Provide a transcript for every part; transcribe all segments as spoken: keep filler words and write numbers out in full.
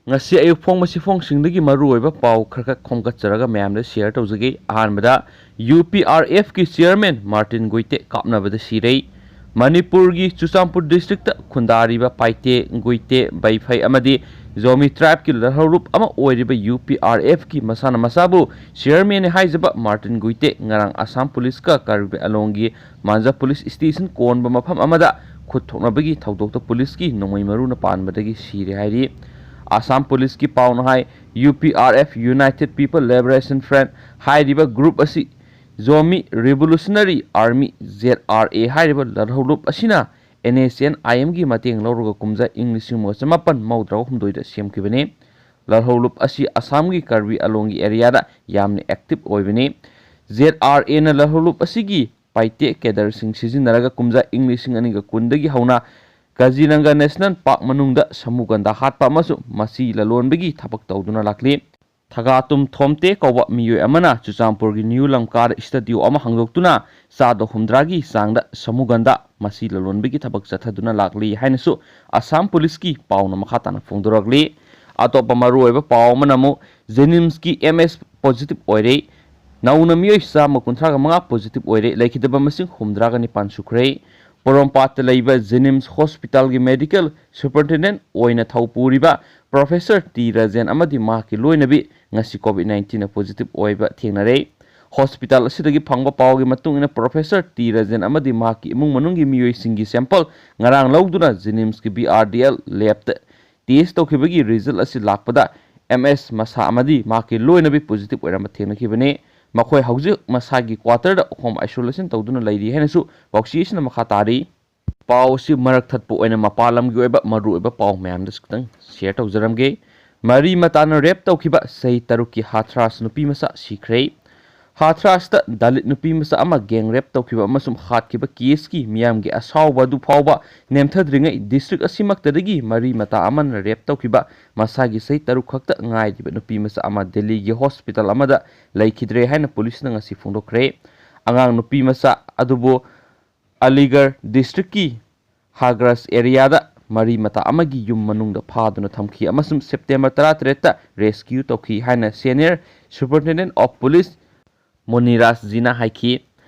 ꯉꯁꯤ ꯑꯌꯨꯛ ꯐꯣꯡꯕ ꯆꯦꯐꯣꯡꯁꯤꯡꯗꯒꯤ ꯃꯔꯨꯑꯣꯏꯕ ꯄꯥꯎ ꯈꯔꯈꯛ ꯈꯣꯝꯒꯠꯆꯔꯒ ꯃꯌꯥꯝꯗ ꯁꯤꯌꯔ ꯇꯧꯖꯒꯦ꯫ ꯑꯍꯥꯟꯕꯗ, ꯌꯨ ꯄꯤ ꯑꯥꯔ ꯑꯦꯐꯀꯤ ꯆꯤꯌꯔꯃꯦꯟ ꯃꯥꯔꯇꯤꯟ ꯒꯨꯏꯇꯦ ꯀꯥꯞꯅꯕꯗ ꯁꯤꯔꯦ꯫ ꯃꯅꯤꯄꯨꯔꯒꯤ ꯆꯨꯔꯆꯥꯟꯄꯨꯔ ꯗꯤꯁꯇ꯭ꯔꯤꯛꯇ ꯈꯨꯟꯗꯥꯔꯤꯕ ꯄꯥꯏꯇꯦ, ꯒꯨꯏꯇꯦ, ꯕꯩꯐꯩ ꯑꯃꯗꯤ ꯖꯣꯃꯤ ꯇ꯭ꯔꯥꯏꯕꯀꯤ ꯂꯔꯍꯧꯂꯨꯞ ꯑꯃ ꯑꯣꯏꯔꯤꯕ ꯌꯨ ꯄꯤ ꯑꯥꯔ ꯑꯦꯐꯀꯤ ꯃꯁꯥꯅ ꯃꯁꯥꯕꯨ ꯆꯤꯌꯔꯃꯦꯟꯅꯤ ꯍꯥꯏꯖꯕ ꯃꯥꯔꯇꯤꯟ ꯒꯨꯏꯇꯦ ꯉꯔꯥꯡ ꯑꯁꯥꯝ ꯄꯨꯂꯤꯁꯀ ꯀꯥꯔꯕꯤ ꯑꯂꯣꯡꯒꯤ ꯃꯥꯟꯖꯥ ꯄꯨꯂꯤꯁ ꯁ꯭ꯇꯦꯁꯟ ꯀꯣꯟꯕ ꯃꯐꯝ ꯑꯃꯗ ꯈꯨꯠ ꯊꯣꯛꯅꯕꯒꯤ ꯊꯧꯗꯣꯛꯇ ꯄꯨꯂꯤꯁꯀꯤ ꯅꯣꯡꯃꯩ ꯃꯔꯨꯅ ꯄꯥꯟꯕꯗꯒꯤ ꯁꯤꯔꯦ ꯍꯥꯏꯔꯤ꯫ ꯑꯁꯥꯝ ꯄꯨꯂꯤꯁꯀꯤ ꯄꯥꯎꯅ ꯍꯥꯏ, U P R F, United People Liberation Front ꯍꯥꯏꯔꯤꯕ ꯒ꯭ꯔꯨꯞ ꯑꯁꯤ Zomi revolutionary army, Z R A ꯍꯥꯏꯔꯤꯕ ꯂꯔꯍꯧꯂꯨꯞ ꯑꯁꯤꯅ ꯑꯦꯟ ꯑꯦꯁ ꯑꯦꯟ ꯑꯥꯏ ꯑꯦꯝꯒꯤ ꯃꯇꯦꯡ ꯂꯧꯔꯒ ꯀꯨꯝꯖꯥ ꯏꯪ ꯂꯤꯁꯤꯡ ꯑꯃꯒ ꯆꯃꯥꯄꯟ ꯃꯧꯗ꯭ꯔꯥ ꯍꯨꯝꯗꯣꯏꯗ ꯁꯦꯝꯈꯤꯕꯅꯤ꯫ ꯂꯔꯍꯧꯂꯨꯞ ꯑꯁꯤ ꯑꯁꯥꯝꯒꯤ ꯀꯥꯔꯕꯤ ꯑꯂꯣꯡꯒꯤ ꯑꯦꯔꯤꯌꯥꯗ ꯌꯥꯝꯅ ꯑꯦꯛꯇꯤꯚ ꯑꯣꯏꯕꯅꯤ꯫ ꯖꯦꯗ ꯑꯥꯔ ꯑꯦꯅ ꯂꯔꯍꯧꯂꯨꯞ ꯑꯁꯤꯒꯤ ꯄꯥꯏꯇꯦ ꯀꯦꯗꯔꯁꯤꯡ ꯁꯤꯖꯤꯟꯅꯔꯒ ꯀꯨꯝꯖꯥ ꯏꯪ ꯂꯤꯁꯤꯡ ꯑꯅꯤꯒ ꯀꯨꯟꯗꯒꯤ ꯍꯧꯅ ꯀꯖꯤꯔꯪꯒ ꯅꯦꯁꯅꯦꯜ ꯄꯥꯔꯛ ꯃꯅꯨꯡꯗ ꯁꯃꯨꯒꯟꯗꯥ ꯍꯥꯠꯄ ꯑꯃꯁꯨꯡ ꯃꯁꯤ ꯂꯂꯣꯟꯕꯒꯤ ꯊꯕꯛ ꯇꯧꯗꯨꯅ ꯂꯥꯛꯂꯤ꯫ ꯊꯒꯥꯇꯨꯝ ꯊꯣꯝꯇꯦ ꯀꯧꯕ ꯃꯤꯑꯣꯏ ꯑꯃꯅ ꯆꯨꯔꯆꯥꯟꯄꯨꯔꯒꯤ ꯅ꯭ꯌꯨ ꯂꯝꯀꯥꯗ ꯁ꯭ꯇꯨꯗꯤꯑꯣ ꯑꯃ ꯍꯥꯡꯗꯣꯛꯇꯨꯅ ꯆꯥꯗ ꯍꯨꯝꯗ꯭ꯔꯥꯒꯤ ꯆꯥꯡꯗ ꯁꯃꯨꯒꯟꯗꯥ ꯃꯁꯤ ꯂꯂꯣꯟꯕꯒꯤ ꯊꯕꯛ ꯆꯠꯊꯗꯨꯅ ꯂꯥꯛꯂꯤ ꯍꯥꯏꯅꯁꯨ ꯑꯁꯥꯝ ꯄꯨꯂꯤꯁꯀꯤ ꯄꯥꯎꯅ ꯃꯈꯥ ꯇꯥꯅ ꯐꯣꯡꯗꯣꯔꯛꯂꯤ꯫ ꯑꯇꯣꯞꯄ ꯃꯔꯨꯑꯣꯏꯕ ꯄꯥꯎ ꯑꯃꯅ ꯑꯃꯨꯛ ꯖꯦꯅꯤꯝꯁꯀꯤ ꯑꯦꯝ ꯑꯦꯁ ꯄꯣꯖꯤꯇꯤꯚ ꯑꯣꯏꯔꯦ꯫ ꯅꯧꯅ ꯃꯤꯑꯣꯏ ꯆꯥꯝꯃ ꯀꯨꯟꯊ꯭ꯔꯥꯒ ꯃꯉꯥ ꯄꯣꯖꯤꯇꯤꯚ ꯑꯣꯏꯔꯦ, ꯂꯩꯈꯤꯗꯕ ꯃꯁꯤꯡ ꯍꯨꯝꯗ꯭ꯔꯥꯒ ꯅꯤꯄꯥꯟ ꯁꯨꯈ꯭ꯔꯦ꯫ ꯄꯣꯔꯣꯝꯄꯥꯠꯇ ꯂꯩꯕ ꯖꯦꯅꯤꯝꯁ ꯍꯣꯁꯄꯤꯇꯥꯜꯒꯤ ꯃꯦꯗꯤꯀꯦꯜ ꯁꯨꯄꯔꯤꯟꯇꯦꯟꯗꯦꯟꯠ ꯑꯣꯏꯅ ꯊꯧ ꯄꯨꯔꯤꯕ ꯄ꯭ꯔꯣꯐꯦꯁꯔ ꯇꯤ ꯔꯖꯦꯟ ꯑꯃꯗꯤ ꯃꯍꯥꯛꯀꯤ ꯂꯣꯏꯅꯕꯤ ꯉꯁꯤ ꯀꯣꯚꯤꯗ ꯅꯥꯏꯟꯇꯤꯟꯅ ꯄꯣꯖꯤꯇꯤꯚ ꯑꯣꯏꯕ ꯊꯦꯡꯅꯔꯦ꯫ ꯍꯣꯁꯄꯤꯇꯥꯜ ꯑꯁꯤꯗꯒꯤ ꯐꯪꯕ ꯄꯥꯎꯒꯤ ꯃꯇꯨꯡ ꯏꯟꯅ, ꯄ꯭ꯔꯣꯐꯦꯁꯔ ꯇꯤ ꯔꯖꯦꯟ ꯑꯃꯗꯤ ꯃꯍꯥꯛꯀꯤ ꯏꯃꯨꯡ ꯃꯅꯨꯡꯒꯤ ꯃꯤꯑꯣꯏꯁꯤꯡꯒꯤ ꯁꯦꯝꯄꯜ ꯉꯔꯥꯡ ꯂꯧꯗꯨꯅ ꯖꯦꯅꯤꯝꯁꯀꯤ ꯕꯤ ꯑꯥꯔ ꯗꯤ ꯑꯦꯜ ꯂꯦꯕꯇ ꯇꯦꯁ ꯇꯧꯈꯤꯕꯒꯤ ꯔꯤꯖꯜ ꯑꯁꯤ ꯂꯥꯛꯄꯗ, ꯑꯦꯝ ꯑꯦꯁ ꯃꯁꯥ ꯑꯃꯗꯤ ꯃꯍꯥꯛꯀꯤ ꯂꯣꯏꯅꯕꯤ ꯄꯣꯖꯤꯇꯤꯚ ꯑꯣꯏꯔꯝꯕ ꯊꯦꯡꯅꯈꯤꯕꯅꯤ꯫ ꯃꯈꯣꯏ ꯍꯧꯖꯤꯛ ꯃꯁꯥꯒꯤ ꯀ꯭ꯋꯥꯇꯔꯗ ꯍꯣꯝ ꯑꯥꯏꯁꯣꯂꯦꯁꯟ ꯇꯧꯗꯨꯅ ꯂꯩꯔꯤ ꯍꯥꯏꯅꯁꯨ ꯄꯥꯎꯆꯦ ꯑꯁꯤꯅ ꯃꯈꯥ ꯇꯥꯔꯤ꯫ ꯄꯥꯎ ꯑꯁꯤ ꯃꯔꯛ ꯊꯠꯄ ꯑꯣꯏꯅ ꯃꯄꯥꯟ ꯂꯝꯒꯤ ꯑꯣꯏꯕ ꯃꯔꯨꯑꯣꯏꯕ ꯄꯥꯎ ꯃꯌꯥꯝꯗꯁꯨ ꯈꯤꯇꯪ ꯁꯤꯌꯔ ꯇꯧꯖꯔꯝꯒꯦ꯫ ꯃꯔꯤ ꯃꯇꯥꯅ ꯔꯦꯞ ꯇꯧꯈꯤꯕ ꯆꯍꯤ ꯇꯔꯨꯛꯀꯤ ꯍꯥꯊ꯭ꯔꯥꯁ ꯅꯨꯄꯤ ꯃꯆꯥ ꯁꯤꯈ꯭ꯔꯦ꯫ ꯍꯥꯊ꯭ꯔꯥꯁꯇ ꯗꯂꯤꯠ ꯅꯨꯄꯤ ꯃꯆꯥ ꯑꯃ ꯒꯦꯡ ꯔꯦꯞ ꯇꯧꯈꯤꯕ ꯑꯃꯁꯨꯡ ꯍꯥꯠꯈꯤꯕ ꯀꯦꯁꯀꯤ ꯃꯤꯌꯥꯝꯒꯤ ꯑꯁꯥꯎꯕ ꯑꯗꯨ ꯐꯥꯎꯕ ꯅꯦꯝꯊꯗ꯭ꯔꯤꯉꯩ, ꯗꯤꯁꯇ꯭ꯔꯤꯛ ꯑꯁꯤꯃꯛꯇꯗꯒꯤ ꯃꯔꯤ ꯃꯇꯥ ꯑꯃꯅ ꯔꯦꯞ ꯇꯧꯈꯤꯕ ꯃꯁꯥꯒꯤ ꯆꯍꯤ ꯇꯔꯨꯛ ꯈꯛꯇ ꯉꯥꯏꯔꯤꯕ ꯅꯨꯄꯤ ꯃꯆꯥ ꯑꯃ ꯗꯦꯜꯂꯤꯒꯤ ꯍꯣꯁꯄꯤꯇꯥꯜ ꯑꯃꯗ ꯂꯩꯈꯤꯗ꯭ꯔꯦ ꯍꯥꯏꯅ ꯄꯨꯂꯤꯁꯅ ꯉꯁꯤ ꯐꯣꯡꯗꯣꯛꯈ꯭ꯔꯦ꯫ ꯑꯉꯥꯡ ꯅꯨꯄꯤ ꯃꯆꯥ ꯑꯗꯨꯕꯨ ꯑꯂꯤꯒꯔ ꯗꯤꯁꯇ꯭ꯔꯤꯛꯀꯤ ꯍꯥꯒ꯭ꯔꯥꯁ ꯑꯦꯔꯤꯌꯥꯗ ꯃꯔꯤ ꯃꯇꯥ ꯑꯃꯒꯤ ꯌꯨꯝ ꯃꯅꯨꯡꯗ ꯐꯥꯗꯨꯅ ꯊꯝꯈꯤ ꯑꯃꯁꯨꯡ September ꯇꯔꯥꯇꯔꯦꯠꯇ rescue ꯇꯧꯈꯤ ꯍꯥꯏꯅ Senior Superintendent of Police ꯃꯣꯅꯤꯔꯥꯖ ꯖꯤꯅ ꯍꯥꯏꯈꯤ꯫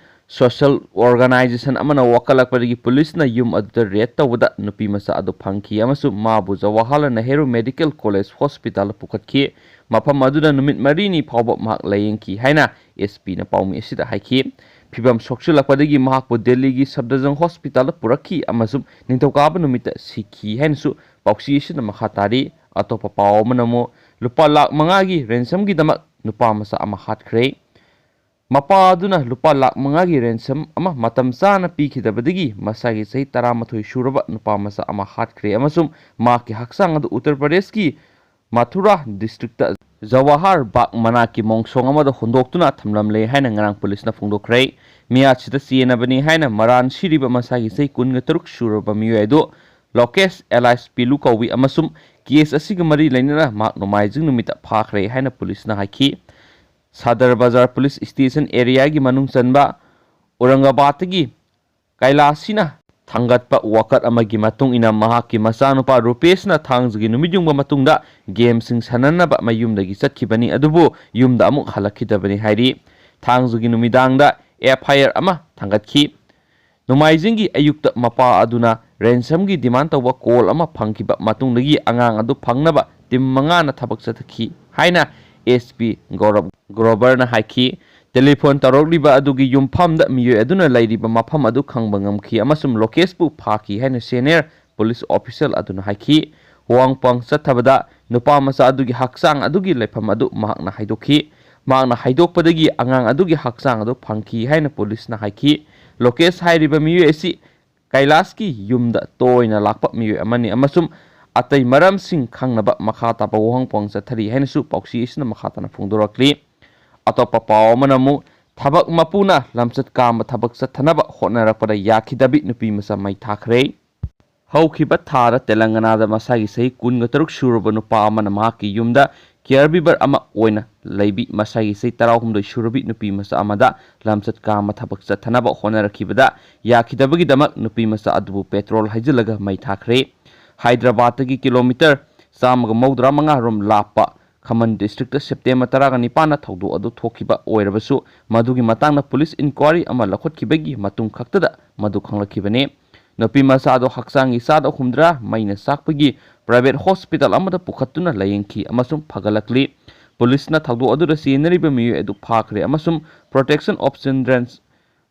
Social organization ꯑꯃꯅ ꯋꯥꯀꯠꯂꯛꯄꯗꯒꯤ ꯄꯨꯂꯤꯁꯅ ꯌꯨꯝ ꯑꯗꯨꯗ raid ꯇꯧꯕꯗ ꯅꯨꯄꯤ ꯃꯆꯥ ꯑꯗꯨ ꯐꯪꯈꯤ ꯑꯃꯁꯨꯡ ꯃꯥꯕꯨ Jawaharlal Nehru Medical College Hospital ꯄꯨꯈꯠꯈꯤ꯫ ꯃꯐꯝ ꯑꯗꯨꯗ ꯅꯨꯃꯤꯠ ꯃꯔꯤꯅꯤ ꯐꯥꯎꯕ ꯃꯍꯥꯛ ꯂꯥꯌꯦꯡꯈꯤ ꯍꯥꯏꯅ S P ꯅ ꯄꯥꯎꯃꯤ ꯑꯁꯤꯗ ꯍꯥꯏꯈꯤ꯫ ꯐꯤꯚꯝ ꯁꯣꯛꯆꯤꯜꯂꯛꯄꯗꯒꯤ ꯃꯍꯥꯛꯄꯨ ꯗꯦꯜꯂꯤꯒꯤ ꯁꯐꯗꯔꯖꯪ Hospital ꯄꯨꯔꯛꯈꯤ ꯑꯃꯁꯨꯡ ꯅꯤꯡꯊꯧꯀꯥꯕ ꯅꯨꯃꯤꯠꯇ ꯁꯤꯈꯤ ꯍꯥꯏꯅꯁꯨ ꯄꯥꯎꯆꯦ ꯑꯁꯤꯅ ꯃꯈꯥ ꯇꯥꯔꯤ꯫ ꯑꯇꯣꯞꯄ ꯄꯥꯎ ꯑꯃꯅ ꯑꯃꯨꯛ ꯂꯨꯄꯥ ꯂꯥꯈ ꯃꯉꯥꯒꯤ ransom ꯒꯤꯗꯃꯛ ꯅꯨꯄꯥ ꯃꯆꯥ ꯑꯃ ꯍꯥꯠꯈ꯭ꯔꯦ꯫ ꯃꯄꯥ ꯑꯗꯨꯅ ꯂꯨꯄꯥ ꯂꯥꯈ ꯃꯉꯥꯒꯤ ransom ꯑꯃ ꯃꯇꯝ ꯆꯥꯅ ꯄꯤꯈꯤꯗꯕꯗꯒꯤ ꯃꯁꯥꯒꯤ ꯆꯍꯤ ꯇꯔꯥꯃꯥꯊꯣꯏ ꯁꯨꯔꯕ ꯅꯨꯄꯥ ꯃꯆꯥ ꯑꯃ ꯍꯥꯠꯈ꯭ꯔꯦ ꯑꯃꯁꯨꯡ ꯃꯍꯥꯛꯀꯤ ꯍꯛꯆꯥꯡ ꯑꯗꯨ ꯎꯠꯇꯔ ꯄ꯭ꯔꯗꯦꯁꯀꯤ ꯃꯊꯨꯔꯥ district ꯖꯋꯥꯍꯔ ꯕꯥꯒ ꯃꯅꯥꯛꯀꯤ ꯃꯣꯡꯁꯣꯡ ꯑꯃꯗ ꯍꯨꯟꯗꯣꯛꯇꯨꯅ ꯊꯝꯂꯝꯂꯦ ꯍꯥꯏꯅ ꯉꯔꯥꯡ ꯄꯨꯂꯤꯁꯅ ꯐꯣꯡꯗꯣꯛꯈ꯭ꯔꯦ꯫ ꯃꯤꯌꯥꯠꯁꯤꯗ ꯆꯦꯟꯅꯕꯅꯤ ꯍꯥꯏꯅ ꯃꯔꯥꯟ ꯁꯤꯔꯤꯕ ꯃꯁꯥꯒꯤ ꯆꯍꯤ ꯀꯨꯟꯒ ꯇꯔꯨꯛ ꯁꯨꯔꯕ ꯃꯤꯑꯣꯏ ꯑꯗꯨ ꯂꯣꯀꯦꯁ alias ꯄꯤꯂꯨ ꯀꯧꯏ ꯑꯃꯁꯨꯡ case ꯑꯁꯤꯒ ꯃꯔꯤ ꯂꯩꯅꯅ ꯃꯍꯥꯛ ꯅꯣꯡꯃꯥꯏꯖꯤꯡ ꯅꯨꯃꯤꯠꯇ ꯐꯥꯈ꯭ꯔꯦ ꯍꯥꯏꯅ ꯄꯨꯂꯤꯁꯅ ꯍꯥꯏꯈꯤ꯫ ꯁꯥꯗꯔ ꯕꯖꯥꯔ police station area ꯒꯤ ꯃꯅꯨꯡ ꯆꯟꯕ ꯑꯧꯔꯪꯒꯕꯥꯗꯇꯒꯤ ꯀꯩꯂꯥꯁꯤꯅ ꯊꯥꯡꯒꯠꯄ ꯋꯥꯀꯠ ꯑꯃꯒꯤ ꯃꯇꯨꯡ ꯏꯟꯅ ꯃꯍꯥꯛꯀꯤ ꯃꯆꯥꯅꯨꯄꯥ ꯔꯨꯄꯦꯁꯅ ꯊꯥꯡꯖꯒꯤ ꯅꯨꯃꯤꯠ ꯌꯨꯡꯕ ꯃꯇꯨꯡꯗ game ꯁꯤꯡ ꯁꯥꯟꯅꯅꯕ ꯃꯌꯨꯝꯗꯒꯤ ꯆꯠꯈꯤꯕꯅꯤ, ꯑꯗꯨꯕꯨ ꯌꯨꯝꯗ ꯑꯃꯨꯛ ꯍꯜꯂꯛꯈꯤꯗꯕꯅꯤ ꯍꯥꯏꯔꯤ꯫ ꯊꯥꯡꯖꯒꯤ ꯅꯨꯃꯤꯗꯥꯡꯗ F I R ꯑꯃ ꯊꯥꯡꯒꯠꯈꯤ꯫ ꯅꯣꯡꯃꯥꯏꯖꯤꯡꯒꯤ ꯑꯌꯨꯛꯇ ꯃꯄꯥ ꯑꯗꯨꯅ ransom ꯒꯤ demand ꯇꯧꯕ call ꯑꯃ ꯐꯪꯈꯤꯕ ꯃꯇꯨꯡꯗꯒꯤ ꯑꯉꯥꯡ ꯑꯗꯨ ꯐꯪꯅꯕ team ꯃꯉꯥꯅ ꯊꯕꯛ ꯆꯠꯊꯈꯤ ꯍꯥꯏꯅ S P ꯒꯧꯔꯕ ꯒ꯭ꯔꯣꯕꯔꯅ ꯍꯥꯏꯈꯤ꯫ Telephone ꯇꯧꯔꯛꯂꯤꯕ ꯑꯗꯨꯒꯤ ꯌꯨꯝꯐꯝꯗ ꯃꯤꯑꯣꯏ ꯑꯗꯨꯅ ꯂꯩꯔꯤꯕ ꯃꯐꯝ ꯑꯗꯨ ꯈꯪꯕ ꯉꯝꯈꯤ ꯑꯃꯁꯨꯡ ꯂꯣꯀꯦꯁꯄꯨ ꯐꯥꯈꯤ ꯍꯥꯏꯅ senior police official ꯑꯗꯨꯅ ꯍꯥꯏꯈꯤ꯫ ꯋꯥꯍꯪ ꯄꯥꯎꯍꯪ ꯆꯠꯊꯕꯗ ꯅꯨꯄꯥ ꯃꯆꯥ ꯑꯗꯨꯒꯤ ꯍꯛꯆꯥꯡ ꯑꯗꯨꯒꯤ ꯂꯩꯐꯝ ꯑꯗꯨ ꯃꯍꯥꯛꯅ ꯍꯥꯏꯗꯣꯛꯈꯤ꯫ ꯃꯍꯥꯛꯅ ꯍꯥꯏꯗꯣꯛꯄꯗꯒꯤ ꯑꯉꯥꯡ ꯑꯗꯨꯒꯤ ꯍꯛꯆꯥꯡ ꯑꯗꯨ ꯐꯪꯈꯤ ꯍꯥꯏꯅ ꯄꯨꯂꯤꯁꯅ ꯍꯥꯏꯈꯤ꯫ ꯂꯣꯀꯦꯁ ꯍꯥꯏꯔꯤꯕ ꯃꯤꯑꯣꯏ ꯑꯁꯤ ꯀꯩꯂꯥꯁꯀꯤ ꯌꯨꯝꯗ ꯇꯣꯏꯅ ꯂꯥꯛꯄ ꯃꯤꯑꯣꯏ ꯑꯃꯅꯤ ꯑꯃꯁꯨꯡ ꯑꯇꯩ ꯃꯔꯝꯁꯤꯡ ꯈꯪꯅꯕ ꯃꯈꯥ ꯇꯥꯕ ꯋꯥꯍꯪ ꯄꯥꯎꯍꯪ ꯆꯠꯊꯔꯤ ꯍꯥꯏꯅꯁꯨ ꯄꯥꯎꯆꯦ ꯑꯁꯤꯅ ꯃꯈꯥ ꯇꯥꯅ ꯐꯣꯡꯗꯣꯔꯛꯂꯤ꯫ ꯑꯇꯣꯞꯄ ꯄꯥꯎ ꯑꯃꯅ ꯑꯃꯨꯛ ꯊꯕꯛ ꯃꯄꯨꯅ ꯂꯝꯆꯠ ꯀꯥꯝꯕ ꯊꯕꯛ ꯆꯠꯊꯅꯕ ꯍꯣꯠꯅꯔꯛꯄꯗ ꯌꯥꯈꯤꯗꯕꯤ ꯅꯨꯄꯤ ꯃꯆꯥ ꯃꯩ ꯊꯥꯈ꯭ꯔꯦ꯫ ꯍꯧꯈꯤꯕ ꯊꯥꯗ ꯇꯦꯂꯪꯒꯅꯥꯗ ꯃꯁꯥꯒꯤ ꯆꯍꯤ ꯀꯨꯟꯒ ꯇꯔꯨꯛ ꯁꯨꯔꯕ ꯅꯨꯄꯥ ꯑꯃꯅ ꯃꯍꯥꯛꯀꯤ ꯌꯨꯝꯗ caregiver ꯑꯃ ꯑꯣꯏꯅ ꯂꯩꯕꯤ ꯃꯁꯥꯒꯤ ꯆꯍꯤ ꯇꯔꯥꯍꯨꯝꯗꯣꯏ ꯁꯨꯔꯕꯤ ꯅꯨꯄꯤ ꯃꯆꯥ ꯑꯃꯗ ꯂꯝꯆꯠ ꯀꯥꯝꯕ ꯊꯕꯛ ꯆꯠꯊꯅꯕ ꯍꯣꯠꯅꯔꯛꯈꯤꯕꯗ ꯌꯥꯈꯤꯗꯕꯒꯤꯗꯃꯛ ꯅꯨꯄꯤ ꯃꯆꯥ ꯑꯗꯨꯕꯨ petrol ꯍꯩꯖꯤꯜꯂꯒ ꯃꯩ ꯊꯥꯈ꯭ꯔꯦ꯫ ꯍꯥꯏꯗ꯭ꯔꯕꯥꯗꯇꯒꯤ ꯀꯤꯂꯣꯃꯤꯇꯔ ꯆꯥꯝꯃꯒ ꯃꯧꯗ꯭ꯔꯥ ꯃꯉꯥ ꯔꯣꯝ ꯂꯥꯞꯄ ꯈꯃꯟ ꯗꯤꯁꯇ꯭ꯔꯤꯛꯇ ꯁꯦꯞꯇꯦꯝꯕꯔ ꯇꯔꯥꯒ ꯅꯤꯄꯥꯟꯗ ꯊꯧꯗꯣꯛ ꯑꯗꯨ ꯊꯣꯛꯈꯤꯕ ꯑꯣꯏꯔꯕꯁꯨ, ꯃꯗꯨꯒꯤ ꯃꯇꯥꯡꯗ ꯄꯨꯂꯤꯁ ꯏꯟꯀ꯭ꯋꯥꯔꯤ ꯑꯃ ꯂꯧꯈꯠꯈꯤꯕꯒꯤ ꯃꯇꯨꯡ ꯈꯛꯇꯗ ꯃꯗꯨ ꯈꯪꯂꯛꯈꯤꯕꯅꯤ꯫ ꯅꯨꯄꯤ ꯃꯆꯥ ꯑꯗꯨ ꯍꯛꯆꯥꯡꯒꯤ ꯆꯥꯗ ꯍꯨꯝꯗ꯭ꯔꯥ ꯃꯩꯅ ꯆꯥꯛꯄꯒꯤ ꯄ꯭ꯔꯥꯏꯚꯦꯠ ꯍꯣꯁꯄꯤꯇꯥꯜ ꯑꯃꯗ ꯄꯨꯈꯠꯇꯨꯅ ꯂꯥꯌꯦꯡꯈꯤ ꯑꯃꯁꯨꯡ ꯐꯒꯠꯂꯛꯂꯤ꯫ ꯄꯨꯂꯤꯁꯅ ꯊꯧꯗꯣꯛ ꯑꯗꯨꯗ ꯆꯦꯟꯅꯔꯤꯕ ꯃꯤꯑꯣꯏ ꯑꯗꯨ ꯐꯥꯈ꯭ꯔꯦ ꯑꯃꯁꯨꯡ Protection of Children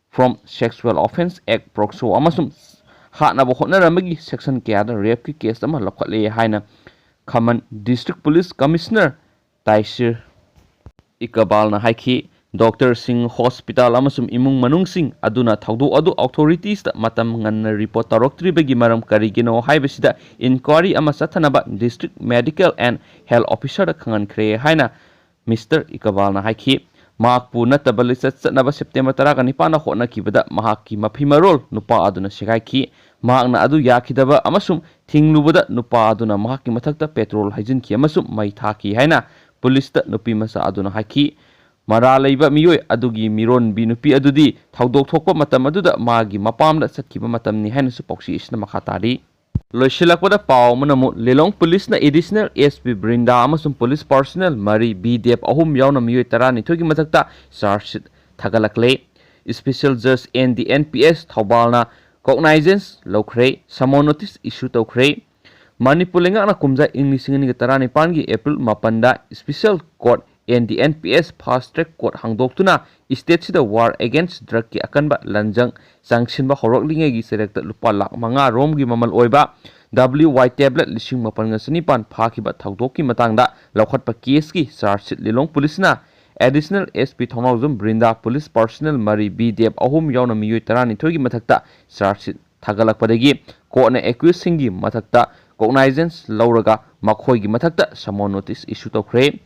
from Sexual Offence Act, ꯄꯣꯛꯁꯣ, ꯑꯃꯁꯨꯡ ꯍꯥꯠꯅꯕ ꯍꯣꯠꯅꯔꯝꯕꯒꯤ ꯁꯦꯛꯁꯟ ꯀꯌꯥꯗ ꯔꯦꯞꯀꯤ ꯀꯦꯁ ꯑꯃ ꯂꯧꯈꯠꯂꯦ ꯍꯥꯏꯅ ꯈꯃꯟ ꯗꯤꯁꯇ꯭ꯔꯤꯛ ꯄꯨꯂꯤꯁ ꯀꯃꯤꯁꯅꯔ ꯇꯥꯏꯁꯤꯔ ꯏꯀꯕꯥꯜꯅ ꯍꯥꯏꯈꯤ꯫ ꯗꯣꯛꯇꯔꯁꯤꯡ, ꯍꯣꯁꯄꯤꯇꯥꯜ ꯑꯃꯁꯨꯡ ꯏꯃꯨꯡ ꯃꯅꯨꯡꯁꯤꯡ ꯑꯗꯨꯅ ꯊꯧꯗꯣꯛ ꯑꯗꯨ ꯑꯣꯊꯣꯔꯤꯇꯤꯁꯇ ꯃꯇꯝ ꯉꯟꯅ ꯔꯤꯄꯣꯔꯠ ꯇꯧꯔꯛꯇ꯭ꯔꯤꯕꯒꯤ ꯃꯔꯝ ꯀꯔꯤꯒꯤꯅꯣ ꯍꯥꯏꯕꯁꯤꯗ ꯏꯟꯀ꯭ꯋꯥꯔꯤ ꯑꯃ ꯆꯠꯊꯅꯕ ꯗꯤꯁꯇ꯭ꯔꯤꯛ ꯃꯦꯗꯤꯀꯦꯜ ꯑꯦꯟ ꯍꯦꯜꯊ ꯑꯣꯐꯤꯁꯔꯗ ꯈꯪꯍꯟꯈ꯭ꯔꯦ ꯍꯥꯏꯅ ꯃꯤꯁꯇꯔ ꯏꯀꯕꯥꯜꯅ ꯍꯥꯏꯈꯤ꯫ ꯃꯍꯥꯛꯄꯨ ꯅꯠꯇꯕ ꯂꯤꯆꯠ ꯆꯠꯅꯕ ꯁꯦꯞꯇꯦꯝꯕꯔ ꯇꯔꯥꯒ ꯅꯤꯄꯥꯟꯗ ꯍꯣꯠꯅꯈꯤꯕꯗ ꯃꯍꯥꯛꯀꯤ ꯃꯐꯤ ꯃꯔꯣꯜ ꯅꯨꯄꯥ ꯑꯗꯨꯅ ꯁꯦꯒꯥꯏꯈꯤ꯫ ꯃꯍꯥꯛꯅ ꯑꯗꯨ ꯌꯥꯈꯤꯗꯕ ꯑꯃꯁꯨꯡ ꯊꯤꯡꯂꯨꯕꯗ ꯅꯨꯄꯥ ꯑꯗꯨꯅ ꯃꯍꯥꯛꯀꯤ ꯃꯊꯛꯇ ꯄꯦꯇ꯭ꯔꯣꯜ ꯍꯩꯖꯤꯟꯈꯤ ꯑꯃꯁꯨꯡ ꯃꯩ ꯊꯥꯈꯤ ꯍꯥꯏꯅ ꯄꯨꯂꯤꯁꯇ ꯅꯨꯄꯤ ꯃꯆꯥ ꯑꯗꯨꯅ ꯍꯥꯏꯈꯤ꯫ ꯃꯔꯥꯜ ꯂꯩꯕ ꯃꯤꯑꯣꯏ ꯑꯗꯨꯒꯤ ꯃꯤꯔꯣꯟꯕꯤ ꯅꯨꯄꯤ ꯑꯗꯨꯗꯤ ꯊꯧꯗꯣꯛ ꯊꯣꯛꯄ ꯃꯇꯝ ꯑꯗꯨꯗ ꯃꯥꯒꯤ ꯃꯄꯥꯝꯗ ꯆꯠꯈꯤꯕ ꯃꯇꯝꯅꯤ ꯍꯥꯏꯅꯁꯨ ꯄꯥꯎꯆꯦ ꯑꯁꯤꯅ ꯃꯈꯥ ꯇꯥꯔꯤ꯫ ꯂꯣꯏꯁꯤꯜꯂꯛꯄꯗ ꯄꯥꯎ ꯑꯃꯅ ꯑꯃꯨꯛ ꯂꯤꯂꯣꯡ ꯄꯨꯂꯤꯁꯅ ꯑꯦꯗꯤꯁꯅꯦꯜ ꯑꯦꯁ ꯄꯤ ꯕ꯭ꯔꯤꯟꯗꯥ ꯑꯃꯁꯨꯡ ꯄꯨꯂꯤꯁ ꯄꯥꯔꯁꯣꯅꯦꯜ ꯃꯔꯤ ꯕꯤ ꯗꯦꯞ ꯑꯍꯨꯝ ꯌꯥꯎꯅ ꯃꯤꯑꯣꯏ ꯇꯔꯥꯅꯤꯊꯣꯏꯒꯤ ꯃꯊꯛꯇ ꯆꯥꯔꯖ ꯁꯤꯠ ꯊꯥꯒꯠꯂꯛꯂꯦ꯫ ꯏꯁꯄꯤꯁꯦꯜ ꯖꯖ ꯑꯦꯟ ꯗꯤ ꯑꯦꯟ ꯄꯤ ꯑꯦꯁ ꯊꯧꯕꯥꯜꯅ ꯀꯣꯛꯅꯥꯏꯖꯦꯟꯁ ꯂꯧꯈ꯭ꯔꯦ, ꯁꯃꯣꯟ ꯅꯣꯇꯤꯁ ꯏꯁꯨ ꯇꯧꯈ꯭ꯔꯦ꯫ ꯃꯅꯤꯄꯨꯔ ꯂꯩꯉꯥꯛꯅ ꯀꯨꯝꯖꯥ ꯏꯪ ꯂꯤꯁꯤꯡ ꯑꯅꯤꯒ ꯇꯔꯥꯅꯤꯄꯥꯟꯒꯤ ꯑꯦꯄ꯭ꯔꯤꯜ ꯃꯥꯄꯟꯗ special court and D P S S fast track court ꯍꯥꯡꯗꯣꯛꯇꯨꯅ ꯏꯁꯇꯦꯠꯁꯤꯗ war against ꯗ꯭ꯔꯒꯀꯤ ꯑꯀꯟꯕ ꯂꯟꯖꯪ ꯆꯪꯁꯤꯟꯕ ꯍꯧꯔꯛꯂꯤꯉꯩꯒꯤ ꯆꯩꯔꯛꯇ ꯂꯨꯄꯥ ꯂꯥꯈ ꯃꯉꯥ ꯔꯣꯝꯒꯤ ꯃꯃꯜ ꯑꯣꯏꯕ ꯗꯕ꯭ꯂꯤꯎ ꯋꯥꯏ ꯇꯦꯕ꯭ꯂꯦꯠ ꯂꯤꯁꯤꯡ ꯃꯥꯄꯟꯒ ꯆꯅꯤꯄꯥꯟ ꯐꯥꯈꯤꯕ ꯊꯧꯗꯣꯛꯀꯤ ꯃꯇꯥꯡꯗ ꯂꯧꯈꯠꯄ ꯀꯦꯁꯀꯤ ꯆꯥꯔꯖ ꯁꯤꯠ ꯂꯤꯂꯣꯡ ꯄꯨꯂꯤꯁꯅ additional S P Thongnaojam Brinda, police personnel ꯃꯔꯤ ꯕꯤ ꯗꯦꯞ ꯑꯍꯨꯝ ꯌꯥꯎꯅ ꯃꯤꯑꯣꯏ ꯇꯔꯥꯅꯤꯊꯣꯏꯒꯤ ꯃꯊꯛꯇ ꯆꯥꯔꯖ ꯁꯤꯠ ꯊꯥꯒꯠꯂꯛꯄꯗꯒꯤ ꯀꯣꯔꯠꯅ ꯑꯦꯀ꯭ꯌꯨꯁꯁꯤꯡꯒꯤ ꯃꯊꯛꯇ ꯀꯣꯛꯅꯥꯏꯖꯦꯟꯁ ꯂꯧꯔꯒ ꯃꯈꯣꯏꯒꯤ ꯃꯊꯛꯇ ꯁꯃꯣꯟ ꯅꯣꯇꯤꯁ ꯏꯁꯨ ꯇꯧꯈ꯭ꯔꯦ꯫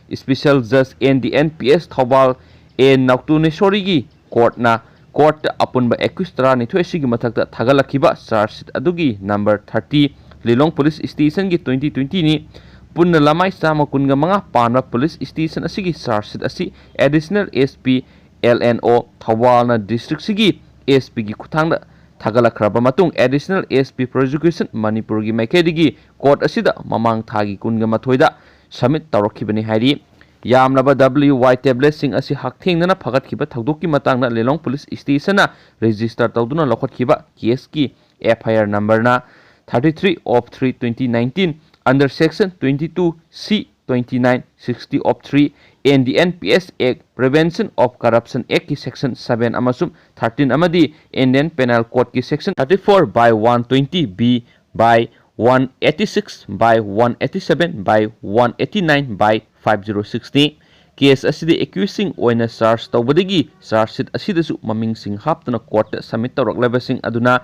ꯏꯁꯄꯤꯁꯦꯜ ꯖꯖ ꯑꯦꯟ ꯗꯤ ꯑꯦꯟ ꯄꯤ ꯑꯦꯁ ꯊꯧꯕꯥꯜ ꯑꯦ ꯅꯧꯇꯨꯅꯦꯁꯣꯔꯤꯒꯤ ꯀꯣꯔꯠꯅ ꯀꯣꯔꯠꯇ ꯑꯄꯨꯟꯕ ꯑꯦꯀ꯭ꯌꯨꯁ ꯇꯔꯥꯅꯤꯊꯣꯏ ꯑꯁꯤꯒꯤ ꯃꯊꯛꯇ ꯊꯥꯒꯠꯂꯛꯈꯤꯕ ꯆꯥꯔꯖ ꯁꯤꯠ ꯑꯗꯨꯒꯤ ꯅꯝꯕꯔ ꯊꯥꯔꯇꯤ, ꯂꯤꯂꯣꯡ ꯄꯨꯂꯤꯁ ꯁ꯭ꯇꯦꯁꯟꯒꯤ ꯇ꯭ꯋꯦꯟꯇꯤ ꯇ꯭ꯋꯦꯟꯇꯤꯅꯤ꯫ ꯄꯨꯟꯅ ꯂꯃꯥꯏ ꯆꯥꯝꯃ ꯀꯨꯟꯒ ꯃꯉꯥ ꯄꯥꯟꯕ ꯄꯨꯂꯤꯁ ꯁ꯭ꯇꯦꯁꯟ ꯑꯁꯤꯒꯤ ꯆꯥꯔꯖ ꯁꯤꯠ ꯑꯁꯤ additional S P L N O ꯊꯧꯕꯥꯜꯅ ꯗꯤꯁꯇ꯭ꯔꯤꯛꯁꯤꯒꯤ ꯑꯦꯁ ꯄꯤꯒꯤ ꯈꯨꯠꯊꯥꯡꯗ ꯊꯥꯒꯠꯂꯛꯈ꯭ꯔꯕ ꯃꯇꯨꯡ, Additional S P Prosecution ꯃꯅꯤꯄꯨꯔꯒꯤ ꯃꯥꯏꯀꯩꯗꯒꯤ court ꯑꯁꯤꯗ ꯃꯃꯥꯡ ꯊꯥꯒꯤ ꯀꯨꯟꯒ ꯃꯥꯊꯣꯏꯗ submit ꯇꯧꯔꯛꯈꯤꯕꯅꯤ ꯍꯥꯏꯔꯤ꯫ ꯌꯥꯝꯂꯕ W Y tabletꯁꯤꯡ ꯑꯁꯤ ꯍꯛꯊꯦꯡꯅꯅ ꯐꯒꯠꯈꯤꯕ ꯊꯧꯗꯣꯛꯀꯤ ꯃꯇꯥꯡꯗ ꯂꯤꯂꯣꯡ Police Stationꯅ register ꯇꯧꯗꯨꯅ ꯂꯧꯈꯠꯈꯤꯕ caseꯀꯤ F I R numberꯅ thirty three of three twenty nineteen, under section twenty two C twenty nine sixty of three, Indian N P S Act, Prevention of Corruption Actꯀꯤ section seven ꯑꯃꯁꯨꯡ thirteen ꯑꯃꯗꯤ Indian Penal Codeꯀꯤ section thirty four by one twenty B by one eighty six by one eighty seven by one eighty nine by five zero sixꯅꯤ꯫ Case ꯑꯁꯤꯗ accusedꯁꯤꯡ ꯑꯣꯏꯅ charge ꯇꯧꯕꯗꯒꯤ charge sheet ꯑꯁꯤꯗꯁꯨ ꯃꯃꯤꯡꯁꯤꯡ ꯍꯥꯞꯇꯅ courtꯇ submit ꯇꯧꯔꯛꯂꯕꯁꯤꯡ ꯑꯗꯨꯅ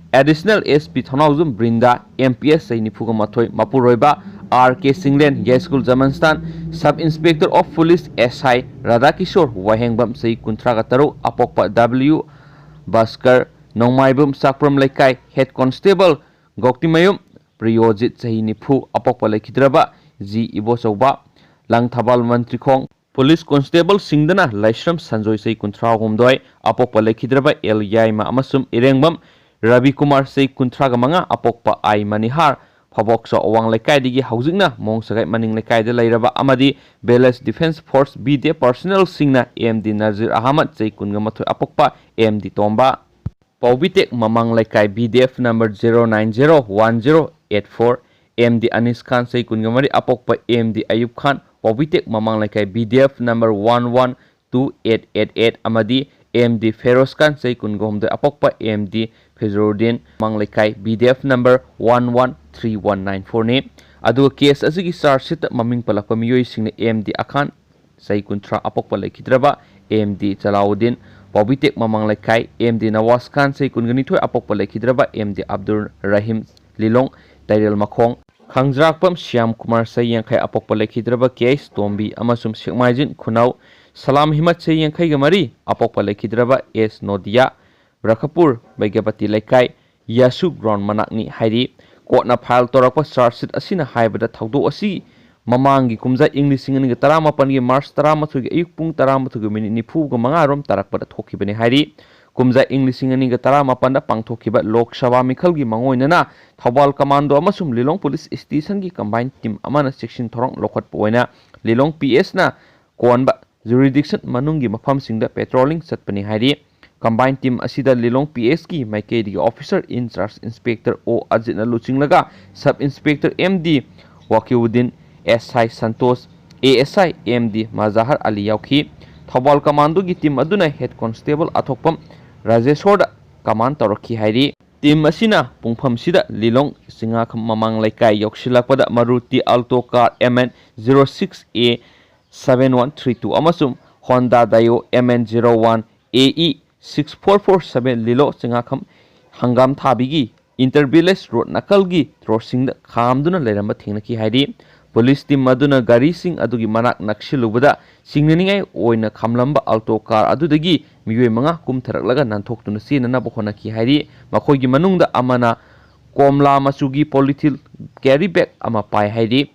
Additional S P ꯊꯧꯅꯥꯎꯖꯝ ꯕ꯭ꯔꯤꯟꯗꯥ, M P S ꯆꯍꯤ ꯅꯤꯐꯨꯒ ꯃꯥꯊꯣꯏ, ꯃꯄꯨꯔꯣꯏꯕ R K Chinglen, Yaiskul Jamanstan, Sub Inspector of Police S I ꯔꯥꯙꯥꯀꯤꯁꯣꯔ ꯋꯥꯍꯦꯡꯕꯝ, ꯆꯍꯤ ꯀꯨꯟꯊ꯭ꯔꯥꯒ ꯇꯔꯨꯛ, ꯑꯄꯣꯛꯄ W ꯕꯥꯁꯀꯔ, ꯅꯣꯡꯃꯥꯏꯕꯝ ꯆꯥꯛꯄ꯭ꯔꯝ ꯂꯩꯀꯥꯏ, Head Constable ꯒꯧꯇꯤꯃꯌꯨꯝ ꯄ꯭ꯔꯤꯌꯣꯖꯤꯠ, ꯆꯍꯤ ꯅꯤꯐꯨ, ꯑꯄꯣꯛꯄ ꯂꯩꯈꯤꯗ꯭ꯔꯕ G Ibochouba, Langthabal ꯃꯟꯇ꯭ꯔꯤꯈꯣꯡ, Police Constable ꯁꯤꯡꯗꯅ ꯂꯥꯏꯁ꯭ꯔꯝ ꯁꯟꯖꯣꯏ, ꯆꯍꯤ ꯀꯨꯟꯊ꯭ꯔꯥ ꯍꯨꯝꯗꯣꯏ, ꯑꯄꯣꯛꯄ ꯂꯩꯈꯤꯗ꯭ꯔꯕ L ꯌꯥꯏꯃ ꯑꯃꯁꯨꯡ ꯏꯔꯦꯡꯕꯝ ꯔꯕꯤ ꯀꯨꯃꯥꯔ, ꯆꯍꯤ ꯀꯨꯟꯊ꯭ꯔꯥꯒ ꯃꯉꯥ, ꯑꯄꯣꯛꯄ I ꯃꯅꯤꯍꯥꯔ, ꯐꯕꯣꯛꯆ ꯑꯋꯥꯡ ꯂꯩꯀꯥꯏꯗꯒꯤ ꯍꯧꯖꯤꯛꯅ ꯃꯣꯡ ꯁꯒꯥꯏ ꯃꯅꯤꯡ ꯂꯩꯀꯥꯏꯗ ꯂꯩꯔꯕ ꯑꯃꯗꯤ Village Defence Force B D F personnelꯁꯤꯡꯅ M D Nazir Ahmad, ꯆꯍꯤ ꯀꯨꯟꯒ ꯃꯥꯊꯣꯏ, ꯑꯄꯣꯛꯄ M D ꯇꯣꯝꯕ, ꯄꯥꯎꯕꯤꯇꯦꯛ ꯃꯃꯥꯡ ꯂꯩꯀꯥꯏ B D F number zero nine zero one zero eight four, M D ꯑꯅꯤꯁ ꯈꯥꯟ, ꯆꯍꯤ ꯀꯨꯟꯒ ꯃꯔꯤ, ꯑꯄꯣꯛꯄ M D ꯑꯌꯨꯕ ꯈꯥꯟ, ꯄꯥꯎꯕꯤꯇꯦꯛ ꯃꯃꯥꯡ ꯂꯩꯀꯥꯏ B D F number one one two eight eight eight ꯑꯃꯗꯤ M D ꯐꯦꯔꯣꯖ ꯈꯥꯟ, ꯆꯍꯤ ꯀꯨꯟꯒ ꯍꯨꯝꯗꯣꯏ, ꯑꯄꯣꯛꯄ M D ꯐꯤꯖꯔꯨꯗꯤꯟ, ꯃꯃꯥꯡ ꯂꯩꯀꯥꯏ B D F number one one three one nine fourꯅꯤ꯫ ꯑꯗꯨꯒ case ꯑꯁꯤꯒꯤ charge sheetꯇ ꯃꯃꯤꯡ ꯄꯜꯂꯛꯄ ꯃꯤꯑꯣꯏꯁꯤꯡꯅ M D ꯑꯈꯥꯟ, ꯆꯍꯤ ꯀꯨꯟꯊ꯭ꯔꯥ, ꯑꯄꯣꯛꯄ ꯂꯩꯈꯤꯗ꯭ꯔꯕ M D ꯆꯂꯥꯎꯗꯤꯟ, ꯄꯥꯎꯕꯤꯇꯦꯛ ꯃꯃꯥꯡ ꯂꯩꯀꯥꯏ, M D ꯅꯋꯥꯖ ꯈꯥꯟ, ꯆꯍꯤ ꯀꯨꯟꯒ ꯅꯤꯊꯣꯏ, ꯑꯄꯣꯛꯄ ꯂꯩꯈꯤꯗ꯭ꯔꯕ M D ꯑꯕꯗꯨꯜ ꯔꯍꯤꯝ, ꯂꯤꯂꯣꯡ ꯇꯩꯔꯦꯜ ꯃꯈꯣꯡ, ꯈꯥꯡꯖ꯭ꯔꯥꯛꯄꯝ ꯁ꯭ꯌꯥꯝ ꯀꯨꯃꯥꯔ, ꯆꯍꯤ ꯌꯥꯡꯈꯩ, ꯑꯄꯣꯛꯄ ꯂꯩꯈꯤꯗ꯭ꯔꯕ K H ꯇꯣꯝꯕꯤ ꯑꯃꯁꯨꯡ ꯁꯦꯛꯃꯥꯏꯖꯤꯟ ꯈꯨꯅꯧ ꯁꯂꯥꯝ ꯍꯤꯃꯠ, ꯆꯍꯤ ꯌꯥꯡꯈꯩꯒ ꯃꯔꯤ, ꯑꯄꯣꯛꯄ ꯂꯩꯈꯤꯗ꯭ꯔꯕ S ꯅꯣꯗꯤꯌꯥ, ꯕ꯭ꯔꯈꯄꯨꯔ ꯕꯩꯒ꯭ꯌꯥꯄꯇꯤ ꯂꯩꯀꯥꯏ, ꯌꯥꯁꯨ ground ꯃꯅꯥꯛꯅꯤ ꯍꯥꯏꯔꯤ꯫ Courtꯅ file ꯇꯧꯔꯛꯄ charge sheet ꯑꯁꯤꯅ ꯍꯥꯏꯕꯗ, ꯊꯧꯗꯣꯛ ꯑꯁꯤ ꯃꯃꯥꯡꯒꯤ ꯀꯨꯝꯖꯥ ꯏꯪ ꯂꯤꯁꯤꯡ ꯑꯅꯤꯒ ꯇꯔꯥꯃꯥꯄꯟꯒꯤ March ꯇꯔꯥꯃꯥꯊꯣꯏꯒꯤ ꯑꯌꯨꯛ ꯄꯨꯡ ꯇꯔꯥꯃꯥꯊꯣꯏꯒꯤ minute ꯅꯤꯐꯨꯒ ꯃꯉꯥ ꯔꯣꯝ ꯇꯥꯔꯛꯄꯗ ꯊꯣꯛꯈꯤꯕꯅꯤ ꯍꯥꯏꯔꯤ꯫ ꯀꯨꯝꯖꯥ ꯏꯪ ꯂꯤꯁꯤꯡ ꯑꯅꯤꯒ ꯇꯔꯥꯃꯥꯄꯟꯗ ꯄꯥꯡꯊꯣꯛꯈꯤꯕ ꯂꯣꯛ ꯁꯚꯥ ꯃꯤꯈꯜꯒꯤ ꯃꯥꯡꯑꯣꯏꯅꯅ ꯊꯧꯕꯥꯜ ꯀꯃꯥꯟꯗꯣ ꯑꯃꯁꯨꯡ ꯂꯤꯂꯣꯡ ꯄꯨꯂꯤꯁ ꯁ꯭ꯇꯦꯁꯟꯒꯤ ꯀꯝꯕꯥꯏꯟ ꯇꯤꯝ ꯑꯃꯅ ꯆꯦꯛꯁꯤꯟ ꯊꯧꯔꯥꯡ ꯂꯧꯈꯠꯄ ꯑꯣꯏꯅ ꯂꯤꯂꯣꯡ ꯄꯤ ꯑꯦꯁꯅ ꯀꯣꯟꯕ ꯖꯨꯔꯤꯗꯤꯛꯁꯟ ꯃꯅꯨꯡꯒꯤ ꯃꯐꯝꯁꯤꯡꯗ ꯄꯦꯇ꯭ꯔꯣꯂꯤꯡ ꯆꯠꯄꯅꯤ ꯍꯥꯏꯔꯤ꯫ ꯀꯝꯕꯥꯏꯟ ꯇꯤꯝ ꯑꯁꯤꯗ ꯂꯤꯂꯣꯡ ꯄꯤ ꯑꯦꯁꯀꯤ ꯃꯥꯏꯀꯩꯗꯒꯤ ꯑꯣꯐꯤꯁꯔ ꯏꯟ ꯆꯥꯔꯖ ꯏꯟꯁꯄꯦꯛꯇꯔ ꯑꯣ ꯑꯖꯤꯠꯅ ꯂꯨꯆꯤꯡꯂꯒ sub inspector M D Wakiuddin, S I Santosh, A S I M D Mazahar Ali ꯌꯥꯎꯈꯤ꯫ ꯊꯧꯕꯥꯜ ꯀꯃꯥꯟꯗꯣꯒꯤ ꯇꯤꯝ ꯑꯗꯨꯅ ꯍꯦꯗ ꯀꯣꯟꯁꯇꯦꯕꯜ ꯑꯊꯣꯛꯄꯝ ꯔꯥꯖꯦꯁꯣꯔꯗ ꯀꯃꯥꯟ ꯇꯧꯔꯛꯈꯤ ꯍꯥꯏꯔꯤ꯫ ꯇꯤꯝ ꯑꯁꯤꯅ ꯄꯨꯡꯐꯝꯁꯤꯗ ꯂꯤꯂꯣꯡ ꯆꯤꯡꯉꯥꯈꯝ ꯃꯃꯥꯡ ꯂꯩꯀꯥꯏ ꯌꯧꯁꯤꯜꯂꯛꯄꯗ Maruti Alto car M N zero six A seven one three two ꯑꯃꯁꯨꯡ Honda Dio M N zero one A E six four four seven ꯂꯤꯂꯣ ꯆꯤꯡꯉꯥꯈꯝ ꯍꯪꯒꯥꯝ ꯊꯥꯕꯤꯒꯤ ꯏꯟꯇꯔ ꯚꯤꯂꯦꯖ ꯔꯣꯗ ꯅꯥꯀꯜꯒꯤ ꯇ꯭ꯔꯣꯠꯁꯤꯡꯗ ꯈꯥꯝꯗꯨꯅ ꯂꯩꯔꯝꯕ ꯊꯦꯡꯅꯈꯤ ꯍꯥꯏꯔꯤ꯫ ꯄꯨꯂꯤꯁ ꯇꯤꯝ ꯑꯗꯨꯅ ꯒꯥꯔꯤꯁꯤꯡ ꯑꯗꯨꯒꯤ ꯃꯅꯥꯛ ꯅꯛꯁꯤꯜꯂꯨꯕꯗ ꯆꯤꯡꯅꯅꯤꯡꯉꯥꯏ ꯑꯣꯏꯅ ꯈꯥꯝꯂꯝꯕ ꯑꯜꯇꯣ ꯀꯥꯔ ꯑꯗꯨꯗꯒꯤ ꯃꯤꯑꯣꯏ ꯃꯉꯥ ꯀꯨꯝꯊꯔꯛꯂꯒ ꯅꯥꯟꯊꯣꯛꯇꯨꯅ ꯆꯦꯟꯅꯅꯕ ꯍꯣꯠꯅꯈꯤ ꯍꯥꯏꯔꯤ꯫ ꯃꯈꯣꯏꯒꯤ ꯃꯅꯨꯡꯗ ꯑꯃꯅ ꯀꯣꯝꯂꯥ ꯃꯆꯨꯒꯤ ꯄꯣꯂꯤꯊꯤꯜ ꯀꯦꯔꯤ ꯕꯦꯒ ꯑꯃ ꯄꯥꯏ ꯍꯥꯏꯔꯤ꯫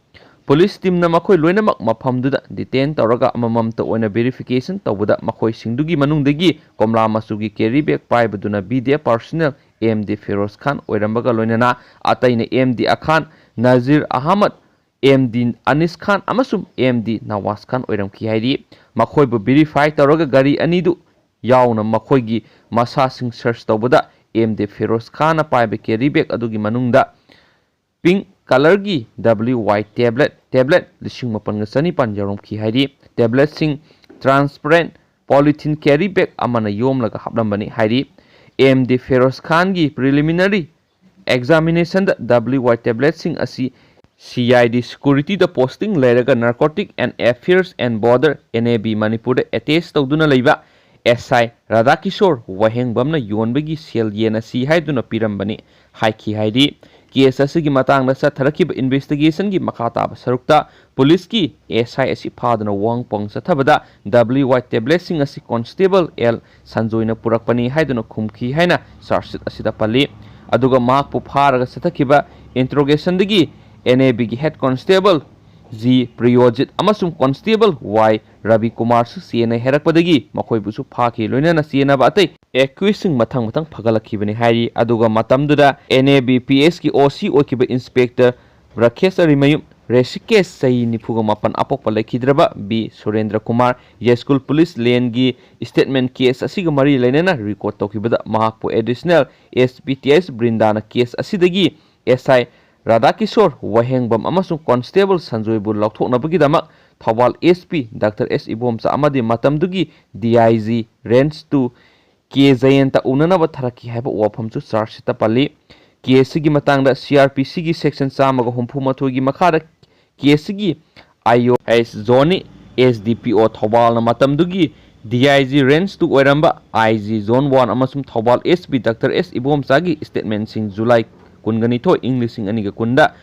ꯄꯨꯂꯤꯁ ꯇꯤꯝꯅ ꯃꯈꯣꯏ ꯂꯣꯏꯅꯃꯛ ꯃꯐꯝꯗꯨꯗ ꯗꯤꯇꯦꯟ ꯇꯧꯔꯒ ꯑꯃꯃꯝꯇ ꯑꯣꯏꯅ ꯚꯦꯔꯤꯐꯤꯀꯦꯁꯟ ꯇꯧꯕꯗ ꯃꯈꯣꯏꯁꯤꯡꯗꯨꯒꯤ ꯃꯅꯨꯡꯗꯒꯤ ꯀꯣꯝꯂꯥ ꯃꯆꯨꯒꯤ ꯀꯦꯔꯤ ꯕꯦꯒ ꯄꯥꯏꯕꯗꯨꯅ B D F personnel M D Firoz Khan ꯑꯣꯏꯔꯝꯕꯒ ꯂꯣꯏꯅꯅ ꯑꯇꯩꯅ M D ꯑꯈꯥꯟ, Nazir Ahmad, M D ꯑꯅꯤꯁ ꯈꯥꯟ ꯑꯃꯁꯨꯡ ꯑꯦꯝ ꯗꯤ ꯅꯋꯥꯖ ꯈꯥꯟ ꯑꯣꯏꯔꯝꯈꯤ ꯍꯥꯏꯔꯤ꯫ ꯃꯈꯣꯏꯕꯨ ꯚꯦꯔꯤꯐꯥꯏ ꯇꯧꯔꯒ ꯒꯥꯔꯤ ꯑꯅꯤꯗꯨ ꯌꯥꯎꯅ ꯃꯈꯣꯏꯒꯤ ꯃꯁꯥꯁꯤꯡ ꯁꯔꯆ ꯇꯧꯕꯗ ꯑꯦꯝ ꯗꯤ ꯐꯤꯔꯣꯖ ꯈꯥꯟꯅ ꯄꯥꯏꯕ ꯀꯦꯔꯤ ꯕꯦꯒ ꯑꯗꯨꯒꯤ ꯃꯅꯨꯡꯗ ꯄꯤꯡꯛ ꯀꯂꯔꯒꯤ ꯗꯕ꯭ꯂꯤꯎ ꯋꯥꯏ ꯇꯦꯕ꯭ꯂꯦꯠ, ꯇꯦꯕ꯭ꯂꯦꯠ ꯂꯤꯁꯤꯡ ꯃꯥꯄꯟꯒ ꯆꯅꯤꯄꯥꯟ ꯌꯥꯎꯔꯝꯈꯤ ꯍꯥꯏꯔꯤ꯫ ꯇꯦꯕ꯭ꯂꯦꯠꯁꯤꯡ ꯇ꯭ꯔꯥꯟꯁꯄꯔꯦꯟ ꯄꯣꯂꯤꯊꯤꯟ ꯀꯦꯔꯤ ꯕꯦꯒ ꯑꯃꯅ ꯌꯣꯝꯂꯒ ꯍꯥꯞꯂꯝꯕꯅꯤ ꯍꯥꯏꯔꯤ꯫ ꯑꯦꯝ ꯗꯤ ꯐꯤꯔꯣꯖ ꯈꯥꯟꯒꯤ ꯄ꯭ꯔꯤꯂꯤꯃꯤꯅꯔꯤ ꯑꯦꯛꯖꯥꯃꯤꯅꯦꯁꯟꯗ ꯗꯕ꯭ꯂꯤꯎ ꯋꯥꯏ ꯇꯦꯕ꯭ꯂꯦꯠꯁꯤꯡ ꯑꯁꯤ ꯁꯤ ꯑꯥꯏ ꯗꯤ ꯁꯤꯀ꯭ꯌꯨꯔꯤꯇꯤꯗ ꯄꯣꯁꯇꯤꯡ ꯂꯩꯔꯒ narcotic and affairs and border, N A B, ꯃꯅꯤꯄꯨꯔꯗ ꯑꯦꯇꯦꯆ ꯇꯧꯗꯨꯅ ꯂꯩꯕ ꯑꯦꯁ ꯑꯥꯏ ꯔꯥꯙꯥꯀꯤꯁꯣꯔ ꯋꯥꯍꯦꯡꯕꯝꯅ ꯌꯣꯟꯕꯒꯤ ꯁꯦꯜ ꯌꯦꯟꯅꯁꯤ ꯍꯥꯏꯗꯨꯅ ꯄꯤꯔꯝꯕꯅꯤ ꯍꯥꯏꯈꯤ ꯍꯥꯏꯔꯤ꯫ ꯀꯦꯁ ꯑꯁꯤꯒꯤ ꯃꯇꯥꯡꯗ ꯆꯠꯊꯔꯛꯈꯤꯕ ꯏꯟꯚꯦꯁꯇꯤꯒꯦꯁꯟꯒꯤ ꯃꯈꯥ ꯇꯥꯕ ꯁꯔꯨꯛꯇ ꯄꯨꯂꯤꯁꯀꯤ ꯑꯦꯁ ꯑꯥꯏ ꯑꯁꯤ ꯐꯥꯗꯨꯅ ꯋꯥꯍꯪ ꯄꯥꯎꯍꯪ ꯆꯠꯊꯕꯗ ꯗꯕ꯭ꯂꯤꯎ ꯋꯥꯏ ꯇꯦꯕ꯭ꯂꯦꯠꯁꯤꯡ ꯑꯁꯤ ꯀꯣꯟꯁꯇꯦꯕꯜ ꯑꯦꯜ ꯁꯟꯖꯣꯏꯅ ꯄꯨꯔꯛꯄꯅꯤ ꯍꯥꯏꯗꯨꯅ ꯈꯨꯝꯈꯤ ꯍꯥꯏꯅ ꯆꯥꯔꯖꯁꯤꯠ ꯑꯁꯤꯗ ꯄꯜꯂꯤ꯫ ꯑꯗꯨꯒ ꯃꯍꯥꯛꯄꯨ ꯐꯥꯔꯒ ꯆꯠꯊꯈꯤꯕ ꯏꯟꯇꯔꯣꯒꯦꯁꯟꯗꯒꯤ ꯑꯦꯟ ꯑꯦ ꯕꯤꯒꯤ ꯍꯦꯗ ꯀꯣꯟꯁꯇꯦꯕꯜ ꯖꯤ ꯄ꯭ꯔꯤꯌꯣꯖꯤꯠ ꯑꯃꯁꯨꯡ ꯀꯣꯟꯁꯇꯦꯕꯜ ꯋꯥꯏ ꯔꯕꯤ ꯀꯨꯃꯥꯔꯁꯨ ꯆꯦꯟꯅꯩ ꯍꯥꯏꯔꯛꯄꯗꯒꯤ ꯃꯈꯣꯏꯕꯨꯁꯨ ꯐꯥꯈꯤ꯫ ꯂꯣꯏꯅꯅ ꯆꯦꯟꯅꯕ ꯑꯇꯩ ꯑꯦꯀ꯭ꯌꯨꯁꯁꯤꯡ ꯃꯊꯪ ꯃꯊꯪ ꯐꯒꯠꯂꯛꯈꯤꯕꯅꯤ ꯍꯥꯏꯔꯤ꯫ ꯑꯗꯨꯒ ꯃꯇꯝꯗꯨꯗ NABPSꯀꯤ OC ꯑꯣꯏꯈꯤꯕ ꯏꯟꯁꯄꯦꯛꯇꯔ ꯔꯥꯀꯦꯁ ꯑꯔꯤꯃꯌꯨꯝ ꯔꯦꯁꯤꯀꯦꯁ, ꯆꯍꯤ ꯅꯤꯐꯨꯒ ꯃꯥꯄꯟ, ꯑꯄꯣꯛꯄ ꯂꯩꯈꯤꯗ꯭ꯔꯕ ꯕꯤ ꯁꯨꯔꯦꯟꯗ꯭ꯔ ꯀꯨꯃꯥꯔ, ꯌꯥꯏꯁ꯭ꯀꯨꯜ ꯄꯨꯂꯤꯁ ꯂꯦꯟꯒꯤ ꯁ꯭ꯇꯦꯠꯃꯦꯟ ꯀꯦꯁ ꯑꯁꯤꯒ ꯃꯔꯤ ꯂꯩꯅꯅ ꯔꯦꯀꯣꯔꯗ ꯇꯧꯈꯤꯕꯗ ꯃꯍꯥꯛꯄꯨ ꯑꯦꯗꯤꯁꯅꯦꯜ SP ꯇꯤ ꯑꯩꯆ ꯕ꯭ꯔꯤꯟꯗꯥꯅ ꯀꯦꯁ ꯑꯁꯤꯗꯒꯤ SI ꯔꯥꯙꯥꯀꯤꯁꯣꯔ ꯋꯥꯍꯦꯡꯕꯝ ꯑꯃꯁꯨꯡ ꯀꯣꯟꯁꯇꯦꯕꯜ ꯁꯟꯖꯣꯏꯕꯨ ꯂꯧꯊꯣꯛꯅꯕꯒꯤꯗꯃꯛ Thoubal SP doctor S Ibomcha ꯑꯃꯗꯤ ꯃꯇꯝꯗꯨꯒꯤ DIG Range two ꯀꯦ ꯖꯌꯟꯇ ꯎꯅꯅꯕ ꯊꯥꯔꯛꯈꯤ ꯍꯥꯏꯕ ꯋꯥꯐꯝꯁꯨ ꯆꯥꯔꯖꯁꯤꯠꯇ ꯄꯜꯂꯤ꯫ ꯀꯦꯁ ꯑꯁꯤꯒꯤ ꯃꯇꯥꯡꯗ CrPCꯒꯤ section ꯆꯥꯝꯃꯒ ꯍꯨꯝꯐꯨ ꯃꯥꯊꯣꯏꯒꯤ ꯃꯈꯥꯗ ꯀꯦꯁ ꯑꯁꯤꯒꯤ IO ꯑꯦꯁ ꯖꯣꯟꯅꯤ, SDPO ꯊꯧꯕꯥꯜꯅ ꯃꯇꯝꯗꯨꯒꯤ DIG Range two ꯑꯣꯏꯔꯝꯕ IG Zone one ꯑꯃꯁꯨꯡ ꯊꯧꯕꯥꯜ SP ꯗꯥꯛꯇꯔ ꯑꯦꯁ ꯏꯕꯣꯝꯆꯥꯒꯤ ꯁ꯭ꯇꯦꯠꯃꯦꯟꯁꯤꯡ ꯖꯨꯂꯥꯏ ꯀꯨꯟꯒ ꯅꯤꯊꯣꯏ, ꯏꯪ ꯂꯤꯁꯤꯡ ꯑꯅꯤꯒ ꯀꯨꯟꯗ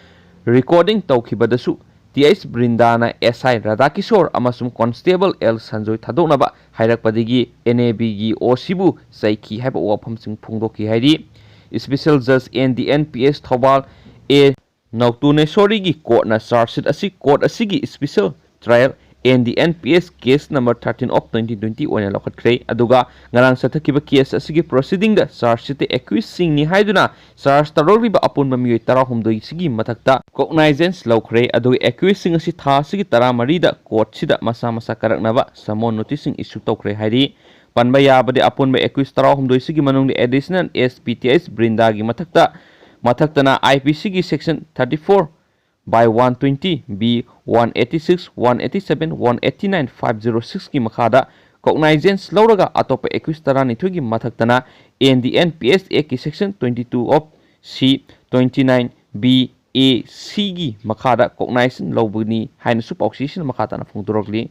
ꯔꯦꯀꯣꯔꯗꯤꯡ ꯇꯧꯈꯤꯕꯗꯁꯨ ꯇꯤ ꯑꯩꯆ ꯕ꯭ꯔꯤꯟꯗꯥꯅ SI ꯔꯥꯙꯥꯀꯤꯁꯣꯔ ꯑꯃꯁꯨꯡ ꯀꯣꯟꯁꯇꯦꯕꯜ ꯑꯦꯜ ꯁꯟꯖꯣꯏ ꯊꯥꯗꯣꯛꯅꯕ ꯍꯥꯏꯔꯛꯄꯗꯒꯤ NABꯒꯤ OCꯕꯨ ꯆꯩꯈꯤ ꯍꯥꯏꯕ ꯋꯥꯐꯝꯁꯤꯡ ꯐꯣꯡꯗꯣꯛꯈꯤ ꯍꯥꯏꯔꯤ꯫ Special Judge NDNPS Thoubal A ꯅꯧꯇꯨꯅꯦꯁꯣꯔꯤꯒꯤ ꯀꯣꯔꯠꯅ ꯆꯥꯔꯖꯁꯤꯠ ꯑꯁꯤ ꯀꯣꯔꯠ ꯑꯁꯤꯒꯤ special trial NDNPS case number thirteen of twenty twenty ꯑꯣꯏꯅ ꯂꯧꯈꯠꯈ꯭ꯔꯦ꯫ ꯑꯗꯨꯒ ꯉꯔꯥꯡ ꯆꯠꯊꯈꯤꯕ ꯀꯦꯁ ꯑꯁꯤꯒꯤ ꯄ꯭ꯔꯣꯁꯤꯗꯤꯡꯗ ꯆꯥꯔꯖꯁꯤꯠꯇ ꯑꯦꯀ꯭ꯌꯨꯁꯁꯤꯡꯅꯤ ꯍꯥꯏꯗꯨꯅ ꯆꯥꯔꯖ ꯇꯧꯔꯛꯂꯤꯕ ꯑꯄꯨꯟꯕ ꯃꯤꯑꯣꯏ ꯇꯔꯥꯍꯨꯝꯗꯣꯏꯁꯤꯒꯤ ꯃꯊꯛꯇ ꯀꯣꯛꯅꯥꯏꯖꯦꯟꯁ ꯂꯧꯈ꯭ꯔꯦ꯫ ꯑꯗꯨꯒ ꯑꯦꯀ꯭ꯌꯨꯁꯁꯤꯡ ꯑꯁꯤ ꯊꯥ ꯑꯁꯤꯒꯤ ꯇꯔꯥꯃꯔꯤꯗ ꯀꯣꯔꯠꯁꯤꯗ ꯃꯁꯥ ꯃꯁꯥ ꯀꯥꯔꯛꯅꯕ ꯁꯃꯣꯟ ꯅꯣꯇꯤꯁꯁꯤꯡ ꯏꯁꯨ ꯇꯧꯈ꯭ꯔꯦ ꯍꯥꯏꯔꯤ꯫ ꯄꯟꯕ ꯌꯥꯕꯗꯤ ꯑꯄꯨꯟꯕ ꯑꯦꯀ꯭ꯌꯨꯁ ꯇꯔꯥꯍꯨꯝꯗꯣꯏꯁꯤꯒꯤ ꯃꯅꯨꯡꯗ ꯑꯦꯗꯤꯁꯅꯦꯜ SP ꯇꯤ ꯑꯩꯆ ꯕ꯭ꯔꯤꯟꯗꯥꯒꯤ ꯃꯊꯛꯇ ꯃꯊꯛꯇꯅ IPCꯒꯤ section thirty four by one twenty B, one eighty six, one eighty seven, one eighty nine, five zero sixꯀꯤ ꯃꯈꯥꯗ ꯀꯣꯛꯅꯥꯏꯖꯦꯟꯁ ꯂꯧꯔꯒ ꯑꯇꯣꯞꯄ ꯑꯦꯀ꯭ꯌꯨꯁ ꯇꯔꯥꯅꯤꯊꯣꯏꯒꯤ ꯃꯊꯛꯇꯅ NDNPS Actꯀꯤ section twenty two of C, twenty nine B, A, Cꯒꯤ ꯃꯈꯥꯗ ꯀꯣꯛꯅꯥꯏꯖꯦꯟꯁ ꯂꯧꯕꯅꯤ ꯍꯥꯏꯅꯁꯨ ꯄꯥꯎꯆꯦꯁꯤꯅ ꯃꯈꯥ ꯇꯥꯅ ꯐꯣꯡꯗꯣꯔꯛꯂꯤ꯫